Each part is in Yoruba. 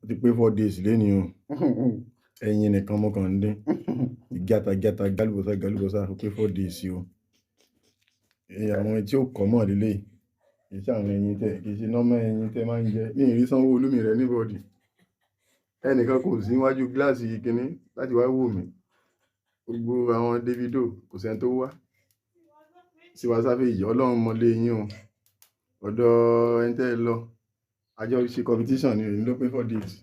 Ó ti pé 4 days lénìí o. Ẹyin nìkan mo kàn ń dín. Ìgata gata, gálùbọ́sà gálùbọ́sà, ó pé 4 days o. Ẹ̀yin àwọn tí ó kọ́ mọ̀ lélẹ̀, kì í ṣe àwọn ẹyin tẹ, kì í ṣe normal ẹyin tẹ máa ń jẹ. Mi ì rí Sanwó-Olú, mi rẹ̀ anybody. Ẹnìkan kò sí níwájú gíláàsì kínní láti wá wò mí. Gbogbo àwọn Davido, kò sẹ́ni tó wá. Tiwa Savage, Ọlọ́run mọlé yín o. Ọ̀dọ̀ ẹni tẹ́ ẹ lọ. A jọ ṣe competition ni, èmi ló pé 4 days.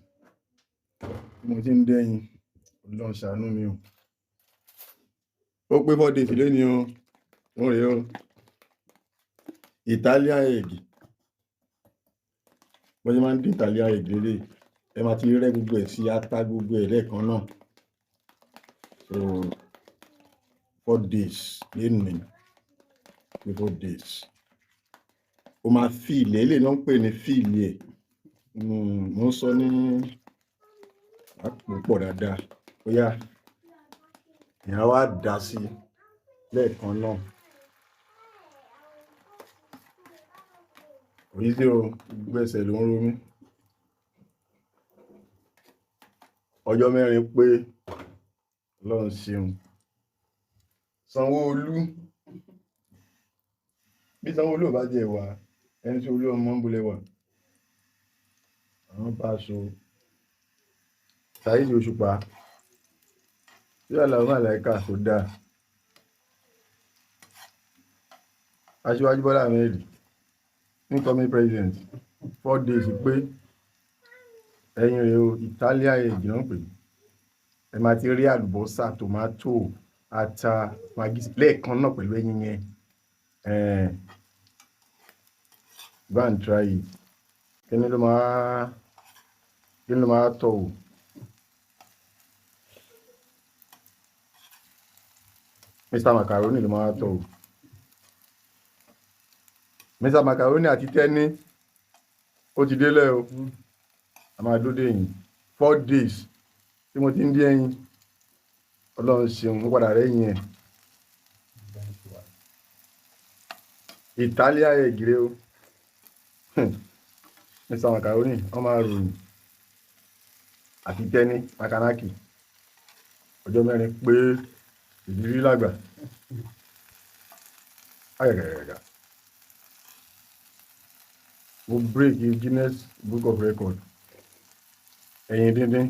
Bí mo ti ń dẹ́yin, Ọlọ́run ṣàánú mi o. Ó pé 4 days lénìí o. Ó rèé o. Italian egg. Bọ́n ṣe máa ń dín Italian egg lélẹ̀. Ẹ máa ti rẹ́ gbogbo ẹ̀ sí ata, gbogbo ẹ̀ lẹ́ẹ̀kan náà. So 4 days lénìí. Pé 4 days. Ó máa feel ẹ̀, eléyìí náà ń pè ní feel ẹ̀. Mo ń sọ ní àpò pọ̀ dáadáa. Ó yá, èèyàn á wá dà á sí lẹ́ẹ̀kan náà. Kò easy o, gbogbo ẹsẹ̀ ló ń ro mí. Ọjọ́ 4 pé, Ọlọ́run ṣeun. Sanwó-Olú. Bí Sanwó-Olú ò bá jẹ́ wà, ẹni tí Olú ọmọ ń bolẹ̀ wà. Àwọn bá aṣọ. Saheed Òṣùpá. Bí Àlàó Màláíkà kò dáa. Aṣíwájú Bọ́lá Ahmed, incoming president, 4 days pé, ẹyin rèé o, Italian egg náà ń pè é. Ẹ máa ti rí àlùbọ́sà, tòmátò, ata, magí lẹ́ẹ̀kan náà pẹ̀lú ẹyin yẹn. Go and try it. Kíni ló máa tọ̀ wò? Mr. Macaroni ló máa tọ̀ wò. Mr. Macaroni àti Tẹ́ní, ó ti délẹ̀ o. A máa dúró dè yín. 4 days tí mo ti ń dín ẹyin. Ọlọ́run ṣeun, mo padà rẹ́yìn ẹ̀. Italian egg rèé o. Mr. Macaroni, wọ́n máa ròyìn. Àti Tẹ́ní, Makanaki. Ọjọ́ 4 pé, ìrírí lágbà. Ayẹ̀gẹ̀gẹ̀gẹ̀. Mo break Guinness Book of Record. Ẹyin díndín.